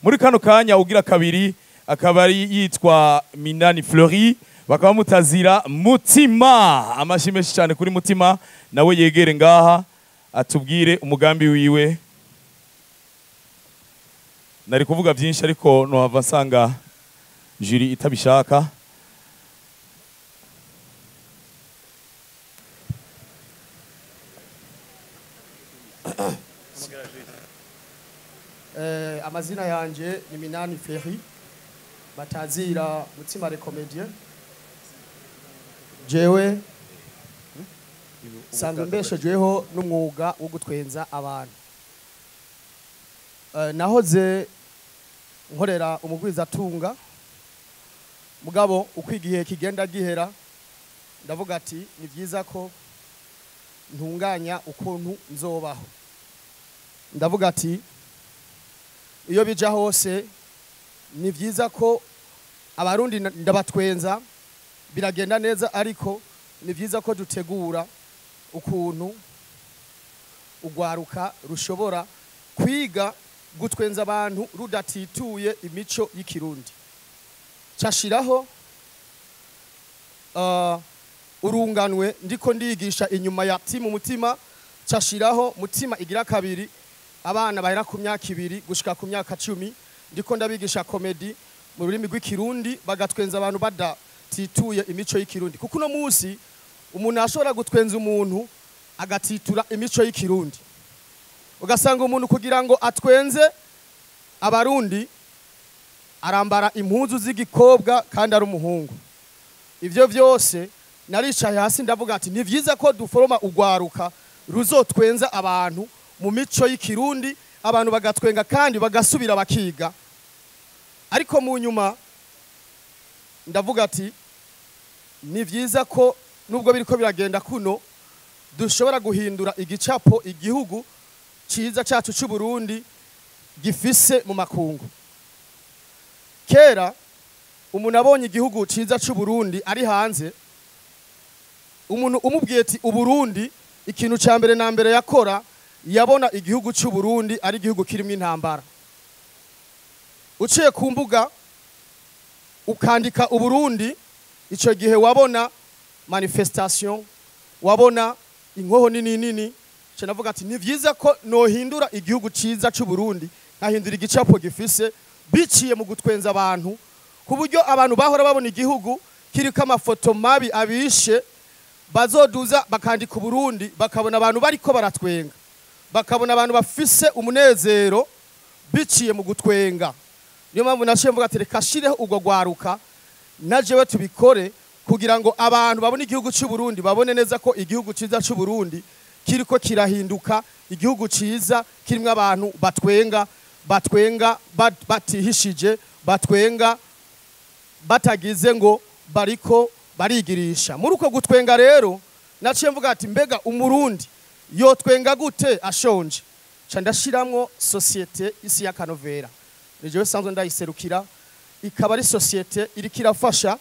Muri kano kanya ugira kabiri akaba ari yitwa Minani Fleury, bakaba mutazira Mutima. Amashyi menshi cyane kuri Mutima, nawe yegere ngaha atubwire umugambi wiwe. Nari kuvuga byinshi ariko nohava nsanga jury itabishaka. Amazina yanje ni Minani Fleury, batazira Mutima le comédien. Jewe sanzwe mbeshejweho n'umwuga wo gutwenza abantu. Nahoze nkorera umugwizatunga, mugabo uko igihe kigenda gihera ndavuga ati ni byiza ko ntunganya ukuntu nzobaho. Ndavuga ati iyo bija hose ni byiza ko abarundi ndabatwenza biragenda neza, ariko ni byiza ko dutegura ukuntu ugwaruka rushobora kwiga gutwenza abantu rudatituye imico y'ikirundi. Cashiraho urunganwe ndiko ndigisha inyuma ya timu Mutima, cashiraho Mutima igira kabiri, abana bahera ku myaka 2 gushika ku myaka 10, ndiko ndabigisha comedy mu rurimi rw'ikirundi, bagatwenza abantu badatituye imico y'ikirundi. Kuko uno munsi umuntu ashobora gutwenza umuntu agatitura imico y'ikirundi, ugasanga umuntu kugira ngo atwenze abarundi arambara impuzu z'igikobwa kandi ari umuhungu. Ivyo vyose naricaye hasi ndavuga ati ni vyiza ko duforoma ugwaruka ruzotwenza abantu mu mico y'ikirundi, abantu bagatwenga kandi bagasubira bakiga. Ariko mu nyuma ndavuga ati ni vyiza ko nubwo biriko biragenda kuno dushobora guhindura igicapo igihugu ciza cyacu cy'u Burundi gifise mu makungu. Kera umuntu abonye igihugu ciza cy'u Burundi ari hanze, umuntu umubwiye ati Uburundi, ikintu ca mbere na mbere yakora yabona igihugu cy'u Burundi ari igihugu kirimo intambara. Uciye ku mbuga ukandika Uburundi, ico gihe wabona manifestation, wabona inkoho nini nini. Navuga ati ni vyiza ko nohindura igihugu ciza cy'u Burundi, nkahindura igicapo gifise biciye mu gutwenza abantu, ku buryo abantu bahora babona igihugu kiriko amafoto mabi abishe, bazoduza bakandika Uburundi bakabona abantu bariko baratwenga, bakabona abantu bafise umunezero biciye mu gutwenga. Niyo mpamvu naciye mvuga ati reka shireho urwo rwaruka na jewe tubikore, kugira ngo abantu babone igihugu cy'u Burundi, babone neza ko igihugu ciza cy'u Burundi kiriko kirahinduka, igihugu ciza kirimwo abantu batwenga, batwenga batihishije, batwenga batagize ngo bariko barigirisha. Muri uko gutwenga rero naciye mvuga ati mbega umurundi yotwenga gute ashonje? Ca ndashiramwo societe isi ya Kanovera, ni jewe sanzwe ndayiserukira, ikaba ari societe iriko irafasha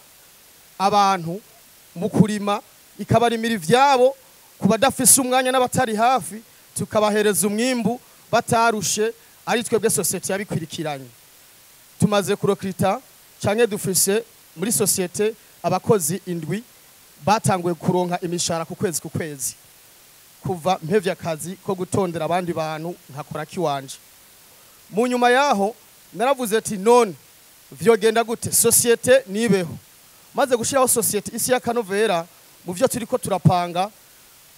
abantu mu kurima, ikabarimira ivyabo ku badafise umwanya n'abatari hafi, tukabahereza umwimbu batarushe, ari twebwe societe yabikwirikiranye. Tumaze kurokrita canke dufise muri societe abakozi 7 batanguye kuronka imishahara ku kwezi ku kwezi, kuva mpevye akazi ko gutondera abandi bantu nkakora kiwanje. Mu nyuma yaho naravuze ati none vyogenda gute societe nibeho? Maze gushiraho societe isi ya Kanovera, mu vyo turiko turapanga,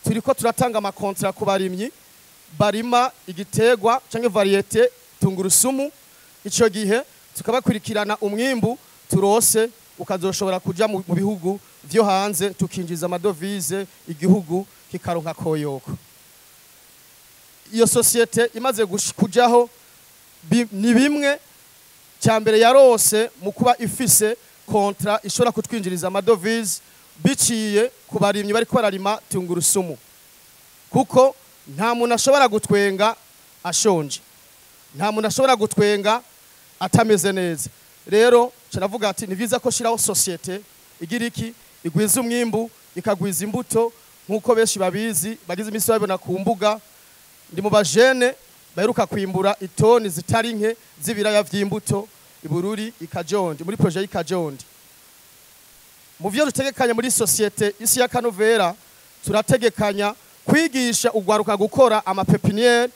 turiko turatanga amakontra ku barimyi barima igitegwa canke variete tungurusumu. Ico gihe tukabakurikirana umwimbu turose ukazoshobora kuja mu bihugu vyo hanze, tukinjiza amadovize, igihugu kikaronka koyoko. Iyo societe imaze kujaho ni bimwe cya mbere yarose mu kuba ifise kontra ishobora kutwinjiriza amadovize biciye ku barimyi bariko bararima tungurusumu, kuko nta muntu ashobora gutwenga ashonje, nta muntu ashobora gutwenga atameze neza. Rero caravuga ati ni vyiza ko shiraho societe igira iki, igwiza umwimbu, ikagwiza imbuto, nkuko benshi babizi bagize imisi babona ku mbuga. Ndi mu bajene Baheruka kwimbura itoni zitari nke z'ibiraya vy'imbuto ibururi ikajondi muri projet y'Ikajondi. Mu vyo dutegekanya muri société Isi ya Kanovera, turategekanya kwigisha ugwaruka gukora ama pépinières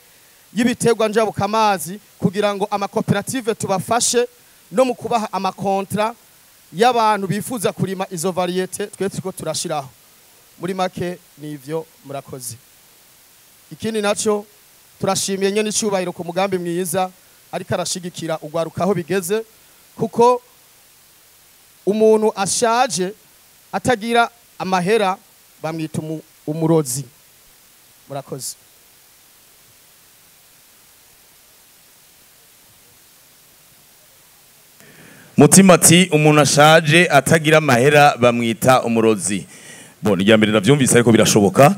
y'ibiterwa njabukamazi, kugira ngo amakoperative tubafashe no mu kubaha ama contrats y'abantu bifuza kurima izo variétés twe turiko turashiraho. Muri make nivyo, murakoze. Ikindi naco, turashimiye nyene icubahiro ku mugambi mwiza ariko arashigikira ugwaruka aho bigeze, kuko umuntu ashaje atagira amahera bamwita umurozi. Murakoze. Mutima ati umuntu ashaje atagira amahera bamwita umurozi. Bon, irya mbere navyumvise, ariko birashoboka.